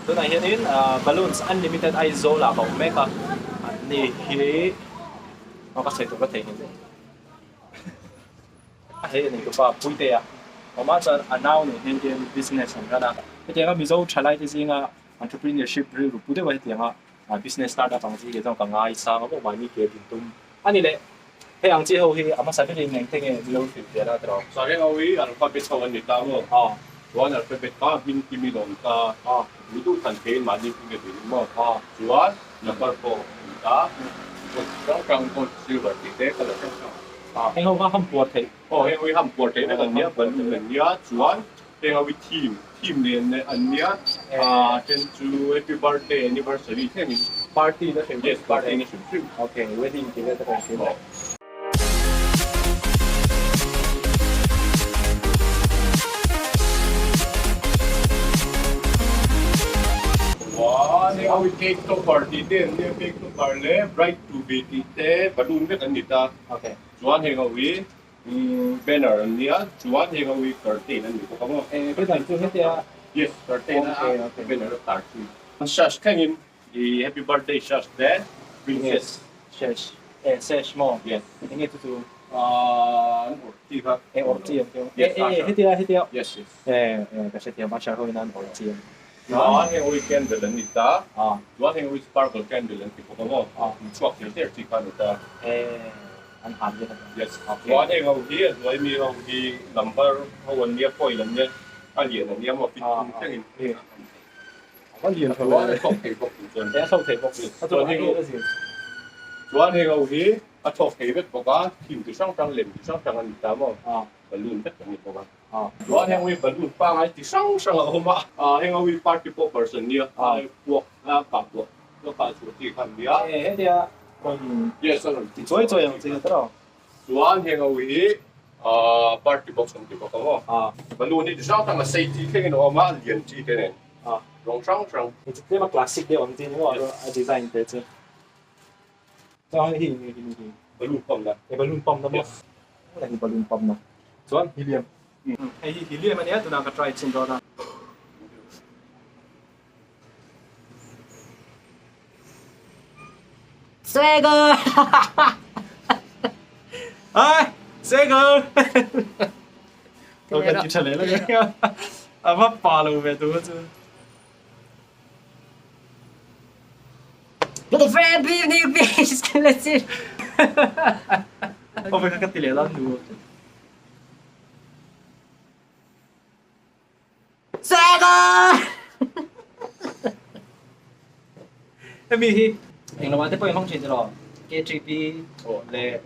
Tunah hianin Balloons Unlimited Aizawl ah ka awm mek a, anni hi aw ka sawi tur ka theihnghilh daih. A hei a nei tupa Puitea awm a chuan a nau nen hian hian business an run a, hetianga Mizo thalai te zinga entrepreneurship rilru pu deuha hetianga business start up ang chi hi chuan ka ngai sang a maw mahni ke din tum a ni leh. Hei ang chi ho hi a hmasa berin eng te nge Mizo hrilh ve la tiraw? Saheng ho hi alphabet ho an ni ta maw? Chuan alphabet kha hming kim in awm ta, duh duh than theiin mahni hming a din maw? Chuan number pawh a ni ta, gold chi hrang hrang, gold, silver tih te colour hrang hrang. Heng ho kha ham puar theih. Aw heng ho hi ham puar theih vek an nia, balloon an nia, chuan heng ho hi theme, theme nen an nia, a then chu happy birthday, anniversary thlengin. Party na hrim hrim. Yes, party na hrim hrim. Okay, wedding tih vel te pawh an hrim. Chuan heng ho hi cake topper tih te an nia, cake topper leh bride to be tih te balloon vek an ni ta. Okay. Chuan heng ho hi banner an nia, chuan heng ho hi curtain an ni bawk a maw? Eh, banner chu hetia? Yes, curtain a banner a tar chu. Sash thlengin i happy birthday sash te, princess. Sash, eh sash maw? Yes. Enge chu chu? An awrh chi kha. Eh awrh chi an ti ang. Eh eh hetia hetia. Yes yes. Eh eh ka hrethiam a, shar ho in an awrh chi an. Chuan heng ho hi candle an ni ta, chuan heng ho hi sparkle candle an ti bawk a maw? Chhuak tel der chi kha a ni ta. Eh. An han vek a ni. Yes. Chuan heng ho hi a hnuai mi ho hi number ho an nia foil an nia a lian an nia maw fit thum thlengin. A lian tho Chuan a thawk thei bawk tih chuan. A thawk thei bawk. Chuan heng ho chuan heng ho hi a thawk thei vek bawk a thim chi hrang hrang lem chi hrang hrang an ni ta maw balloon vek an ni bawk a. Chuan heng ho hi balloon pangai chi hrang hrang a awm a. Heng ho hi party poppers an nia puak a kah puah a kah chhuah chi kha an nia. Hetia rawn Yes a rawn ti chawi chawi ang che ta rawh. Chuan heng ho hi party box an ti bawk ang aw. Balloon hi chi hrang hrang a sei chi thlengin a awm a, lian chi te nen rawng hrang hrang. Tlem a classic deuh ang chi ni maw a design te chu. Chuan hei hi hi hi balloon pump na. E balloon pump na maw? Hei hi balloon pump na. Chuan helium. Hei hi helium a nia tunah ka try chhin dawn a. Swagger! Ai, Swagger! Tôi cần chỉ trả lời là cái à vấp bà luôn về tôi chứ. Ông phải các tỷ lệ lắm đúng không? Hemi hi eng lamah te pawh in hawng thin tiraw KTP leh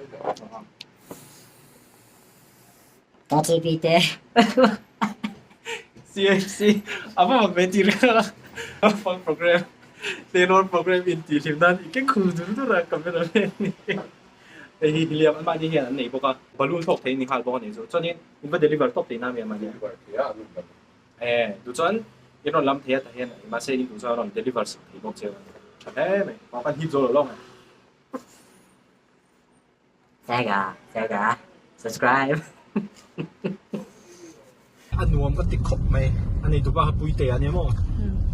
KTP te CHC a va mak ve tih reng a fang program Taylor program in tih hlim nan i keng khum dur dur a camera man hi hei hi hliam an mahni hian an nei bawk a balloon thlawk thei a ni nghal bawk a ni chu chuanin In va deliver tawp tihna a mi a mahni a? Deliver thei a, an rawn Eh, duh chuan in rawn lam thei a tah hian mahse in duh chuan a rawn deliver sak thei bawk che a ni. Tha hle mai, mah kan hip zo lo lawng e. Sega, Sega, subscribe. A nuam ka ti khawp mai, a nei tupa kha Puitea a nia maw?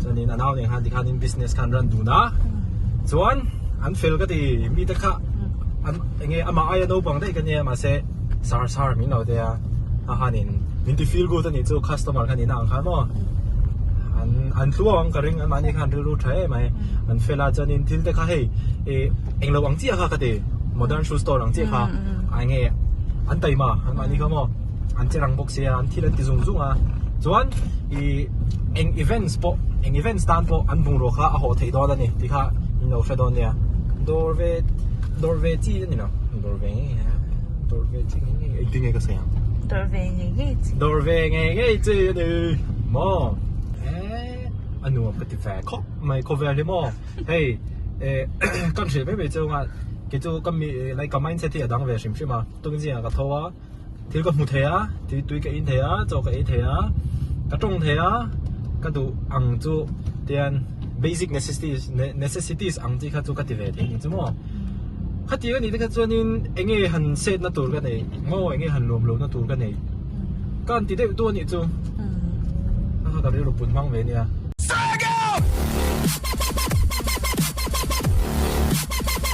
Chuanin a nau nen khan tikhanin business khan run dun a, chuan an fel ka ti, mite kha an enge amah aia naupang daih ka nia mahse sar sar min lo tia a hanin min ti feel good a nih chu customer khan ina ang khan maw an an tluang ang ka ring an mahni khan rilru tha em mai an fel a chuanin thil te kha hei ih englo ang chiah kha ka ti modern shoe store ang chiah kha a enge an taima an mahni kha maw an che rang bawk sia an thil an ti zung zung a chuan ih eng events pawh eng events tan pawh an bungraw kha a hawh theih dawn a ni tih kha in lo hre dawn nia dawr ve dawr ve chi a ni lo dawr ve ngei a dawr ve chi ngei ngei engtin nge ka sawi ang dawr ve ngei ngei chi dawr ve ngei ngei chi a ni maw eh a nuam ka ti ve khawp mai khawvel hi maw hei eh kan hrilh mai mai chu anga kei chu ka mi like ka mindset hi a dang ve hrim hrim a tungzingah ka tho a. Thil ka hmu thei a, tui tui ka in thei a, chaw ka ei thei a, ka tawng thei a, ka duh ang chu tian basic necessities necessities ang chi kha chu ka ti ve thei ang chu maw. Khatiang anih te kha chuanin enge han set na tur ka nei maw enge han luam lohna tur ka nei ka han ti deuh tu anih chu. Kha kha ka rilru put hmang ve ania.